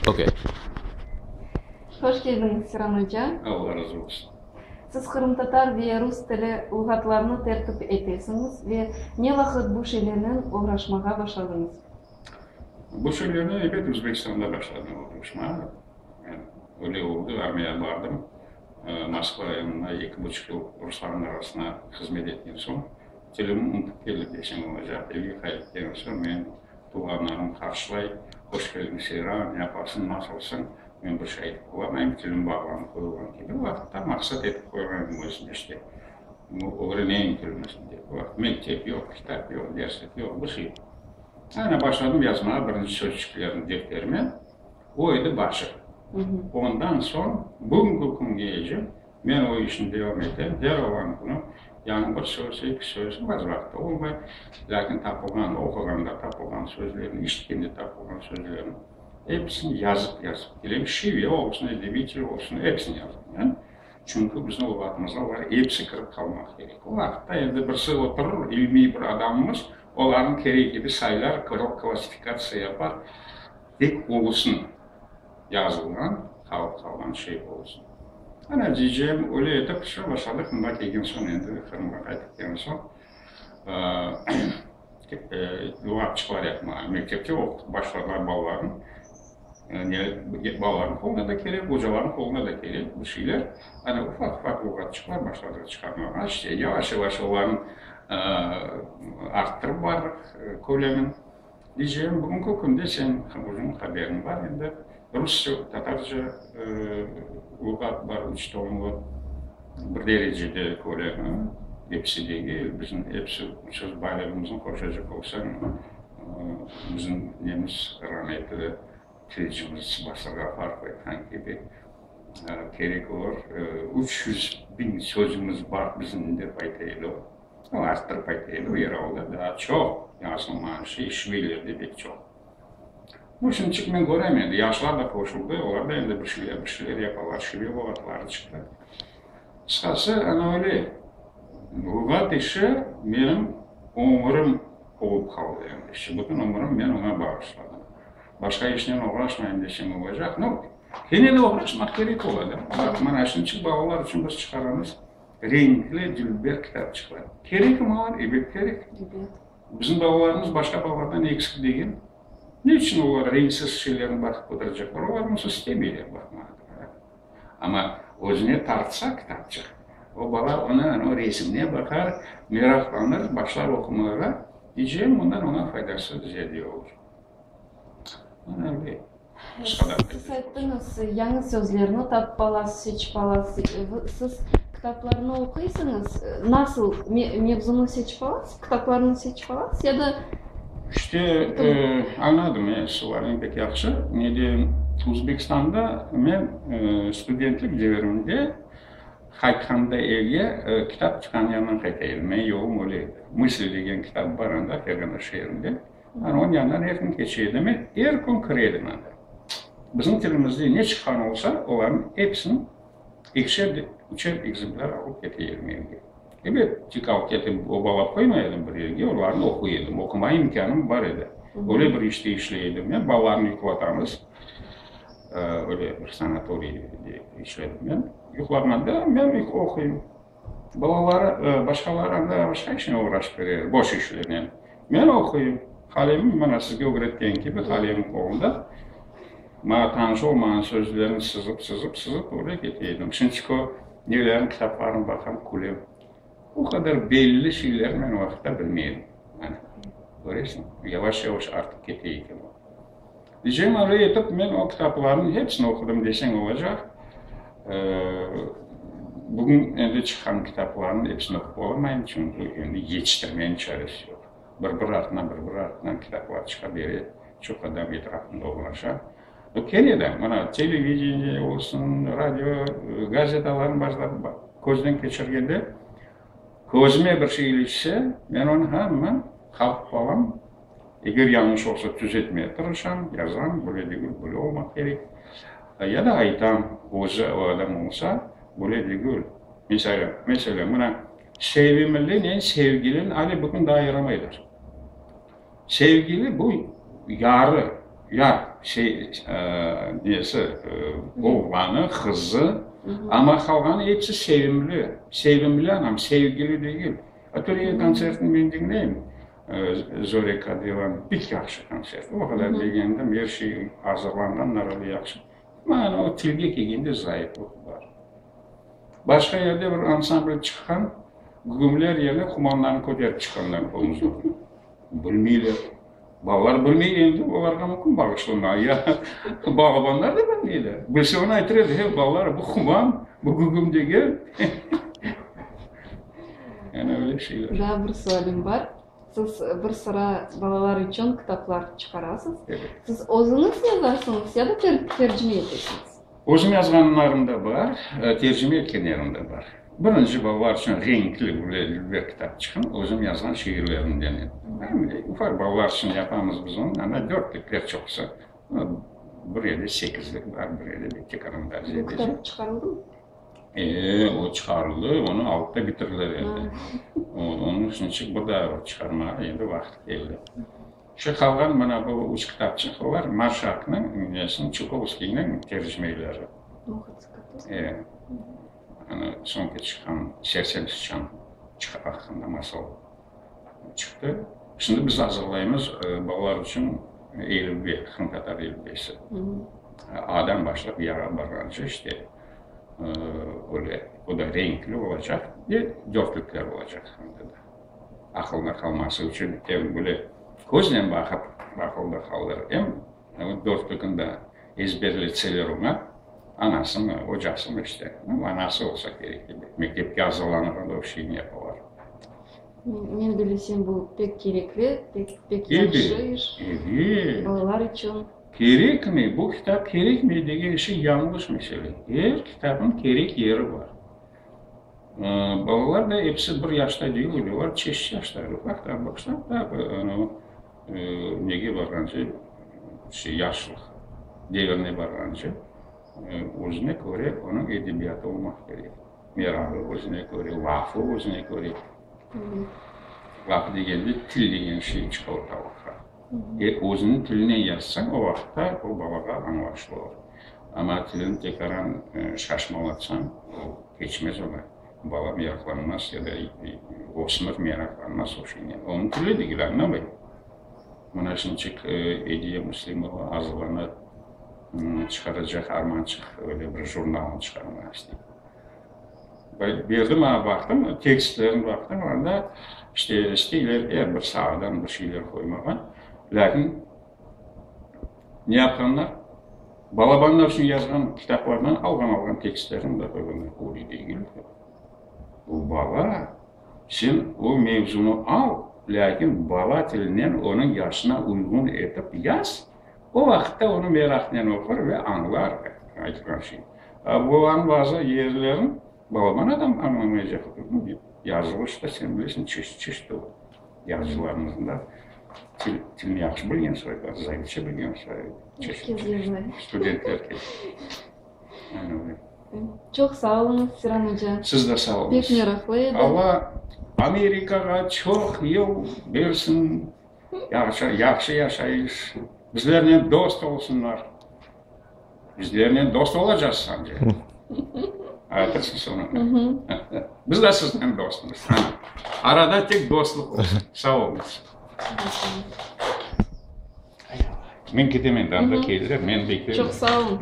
Okey. Hoş keldiñiz, Seyran oca. Alla razı olsun. Siz qırımtatar ve rus tili luğatlarını tertip etesiñiz ve ne vaqıt bu şeylernen oğraşmağa başladıñız? Bu şeylernen, ebet, Özbekistanda başladım oğraşmağa. Men öyle oldı, armiyağa bardım. Moskva yanında eki buçuq yıl ruslarnıñ arasında hızmet etken soñ, tilimni unutıp keldim desem olacaq. Evge qaytken soñ men tuvğanlarım qarşılay, Hoş keldiñ, Seyran, ne yapasıñ, nasılsıñ? Men bir şey aytıp olamayım, tilim bağlanıp qoyulğan kibi. O vaqıtta maqsat etip qoyğan edim özüme, işte, ögreneyim tilimizni dep. O vaqıt mektep yoq, kitap yoq, derslik yoq, bir şey yoq. Ana, başladım yazmağa birinci sözçüklerni defterime. O edi başı. Ondan soñ, bugünki küngece men o işni devam etem, her olğan künü yañı bir söz, eki söz, bazı vaqıtta olmay, lâkin tapılğan, oquğanda tapılğan sözlerni, işitkende tapılğan sözlerni episini yazıp-yazıp kelem, şive olsun, edebiy til olsun, episini yazam men. Çünki bizim luğatımızğa olar episi kirip qalmaq kerek. O vaqıtta endi birisi oturır, ilmiy bir adamımız, olarnı kerek kibi saylar, klassifikatsiya yapar. Tek olsun, yazılğan, qalıp qalğan şey olsun. Ana, diycegim, öyle etip şu başladıq, mında kelgen soñ, endi Qırımğa qaytıp kelgen soñ, luğatçıqlar yapmağa. Mektepte oqutıp başladılar balalarnı. Balalarnıñ qoluna da kerek, ocalarnıñ qoluna da kerek bir şeyler. Ana, ufaq-ufaq luğatçıqlar başladıq çıqarmağa. İşte, yavaş-yavaş olarnı arttırıp bardıq kölemin. Diyceğim, bugünki künde sen özüñ haberiñ bar endi, rusça, tatarca luğat bar, üç tomlı, bir derecede kölemi, episi degil, bizim episi söz baylığımıznı qoşacaq olsañ, bizim nemiz, rametli tilcimiz Basır Ğafarov aytqan kibi, kerek olur, 300 biñ sözümiz bar bizim, dep ayta edi o. O, arttırıp ayta edi, o yer alda daa çoq yazılmağan şey, şivelerde pek çoq. Bu şimdiçik men körem endi, yaşlar da qoşuldı, olar da endi bir şeyler, bir şeyler yapalar, şive luğatları çıqtı. Qısqası, ana öyle, luğat işi menim ömürim olıp qaldı endi, işte bütün ömürim men oña bağışladım. Başqa işnen oğraşmayım desem olacaq, no, kene de oğraşmaq kerek ola da. Baq, mana şimdiçik balalar içün biz çıqaramız. Renkli, dülber kitapçıqlar. Kerekmi olar? Ebet, kerek. Ebet. Bizim balalarımız başqa balalardan eksik degil. Ne içün olar renksiz şeylerni baqıp oturacaqlar? Olar onsız istemeyler baqmağa. Amma özüne tartsa kitapçıq, o bala onı, anavı resimine baqar, meraqlanır, başlar oqumağa, diyeceğim, bundan oña faydası ziyade olur. Mana öyle. Siz ayttıñız, yañı sözlerni tapıp alasız, seçip alasız. Siz kitaplarnı oquysıñız, nasıl mevzunı seçip alasız, kitaplarnı seçip alasız ya da? İşte, añladım, e, sualiñ pek yahşı. Ne de, Özbekistanda men studentlik devirimde qaytqanda evge kitap tükânlarından qayta edim. Menim yolum öyle edi. Мысли degen kitap bar anda, Fergana şeerinde. Men onıñ yanından er kün keçe edim. Men er kün kire edim anda. Bizim tilimizde ne çıqqan olsa, olarnıñ episini ekişer, üçer ekzemplâr alıp kete edim evge. Ebet, tek alıp ketip obalap qoymay edim bir yerge, olarnı oquy edim. Oqumağa imkânım bar edi. Öyle bir işte işley edim men, balalarnı yuqlatamız. Öyle bir sanatoriyde işledim men. Yuqlağanda men oquyım. Balaları, başqaları anda başqa işnen oğraşıp bereler, boş işlernen. Men oquyım. Qalemim, mana sizge ögretken kibi, qalemim qolumda. Maña tanış olmağan sözlerni sızıp, sızıp, sızıp öyle kete edim. Şimdiki o nelerniñ kitaplarını baqam, külem. O qadar belli şeylerni men o vaqıtta bilmey edim. Mana, köresiñ, yavaş-yavaş artıp kete eken o. Diycegim, öyle etip men o kitaplarnıñ hepsini oqudım deseñ olacaq. Bugün endi çıqqan kitaplarnıñ hepsini oqup olamayım, çünki endi yetiştirmeniñ çaresi yoq. Bir-bir artına, bir-bir artına kitaplar çıqa bere, çoq adam etrafında oğraşa. Kene de, mına, televideniye olsun, radio, gazetalarnı bazıda közden keçirgende, közüme bir şey ilişse, men onı hemen qapıp alam. Eger yañlış olsa, tüzetmege tırışam, yazam, böyle degil, böyle olmaq kerek. Ya da aytam, özü o adam olsa, böyle degil. Meselâ, meselâ, mına, sevimlinen sevgilini ale bugün daa ayıramaylar. Sevgili, bu yarı, yar. Şey, nesi, oğlanı, qızı, amma qalğanı episi sevimli. Sevimli anam, sevgili degil. Türkiye kontsertini men diñleyim, Zore Kadriyevanıñ pek yahşı kontsert. O qadar begendim, er şey azırlanğan, öyle yahşı. Amma o tilge kelgende zayıflıq bar. Başqa yerde bir ansambl çıqqan, gügümler yerine kumandanı köterip çıqqanlar omuzlarına. Bilmeyler. Balalar bilmey endi, olarğa mümkün bağışlamağa. Ya balabanlar da bilmeyler. Bilse onı aytır edi, hey, balalar, bu kuman, bu gügüm degil. Yani öyle şeyler. Daa bir sualim bar. Siz bir sıra balalar içün kitaplar çıqarasız. Evet. Siz özüñiz yazasıñız ya da tercime etesiñiz? Özüm yazğanlarım da bar, tercime etkenlerim de bar. Birinci balalar içün renkli böyle dülber kitap çıqqan, özüm yazğan şiirlerimden edi. Ufaq balalar içün yapamız biz onı, anda dörtlükler çoqusı, bir yerde sekizlik bar, bir yerde de tekaran da Bu kitap çıqarıldımı? E, o çıqarıldı, onı alıp da bitirdiler endi. Onıñ içün bir daa çıqarmağa endi vaqıt keldi. Şu qalğan mına bu üç kitapçıq, olar Marşaknıñ, nesiniñ, Çukovskiyniñ tercimeleri. E, ana soñki çıqqan Sersem sıçan aqqında masal çıqtı. Şimdi biz azırlaymız balalar içün elifbe, qırımtatar elifbesi. A-dan başlap Y-ğa barğance işte öyle, o da renkli olacaq ve dörtlükler olacaq anda da. Aqılda qalması içün em böyle köznen baqıp aqılda qalır, em dörtlükni de ezberletseler oña, anasımı, ocasımı işte, anası olsa kerek, mektepke azırlanğanda o şeyni yapalar. Men bilesem, bu pek kerekli, pek pek yahşı iş. Ebet. Balalar içün. Kerekmi, bu kitap kerekmi degen şey yañlış mesele. Er kitapnıñ kerek yeri bar. Balalar da episi bir yaşta degil, olar çeşit yaşta, ufaqtan başlap da nege barğance, şey, yaşlıq devirine barğance özüne köre onıñ edebiyatı olmaq kerek. Merağı özüne köre, lafı özüne köre. Laf degende til degen şey çıqa ortalıqqa. E, özüniñ tilinen yazsañ, o vaqıtta o balağa añlaşılı olur. Amma tilini tekaran şaşmalatsañ, o keçmez oña. Bala meraqlanmaz ya da ösmür meraqlanmaz o şeynen. Onıñ tili degil, añlamay. Mına şimcik Ediye Müslimova azırlana, çıqaracaq Armançıq öyle bir jurnalnı çıqarmağa istey. Berdi maña, baqtım, tekstlerini baqtım, anda işte isteyler er bir saadan bir şeyler qoymağa. Lâkin ne yapqanlar? Balabanlar içün yazğan kitaplardan alğan-alğan tekstlerini de qoyğanlar. Öyle degil. Bu bala, sen o mevzunı al, lâkin bala tilinen onıñ yaşına uyğun etip yaz, o vaqıtta onı meraqnen oqur ve añlar aytılğan şeyni. Bularnıñ bazı yerlerin balaban adam añlamaycaq, yazılış da, sen bilesiñ, çeşit-çeşit ola. Yazıcılarımıznıñ da til, tilni yahşı bilgen soy bar, zayıfça bilgen soy, çeşit-çeşit studentler keldi. Aynı öyle. Çoq sağ oluñız, Siran oca. Siz de sağ oluñız. Pek meraqlı edi. Alla Amerikağa çoq yıl bersin, yahşı, yahşı yaşayış, bizlernen dost olsunlar. Bizlernen dost olacaqsız sanki. Aytırsız soñra. Biz de siznen dostmız. Arada tek dostluq olsun. Sağ oluñız. Men ketem endi, anda keldiler, meni bekleyler. Çoq sağ oluñ.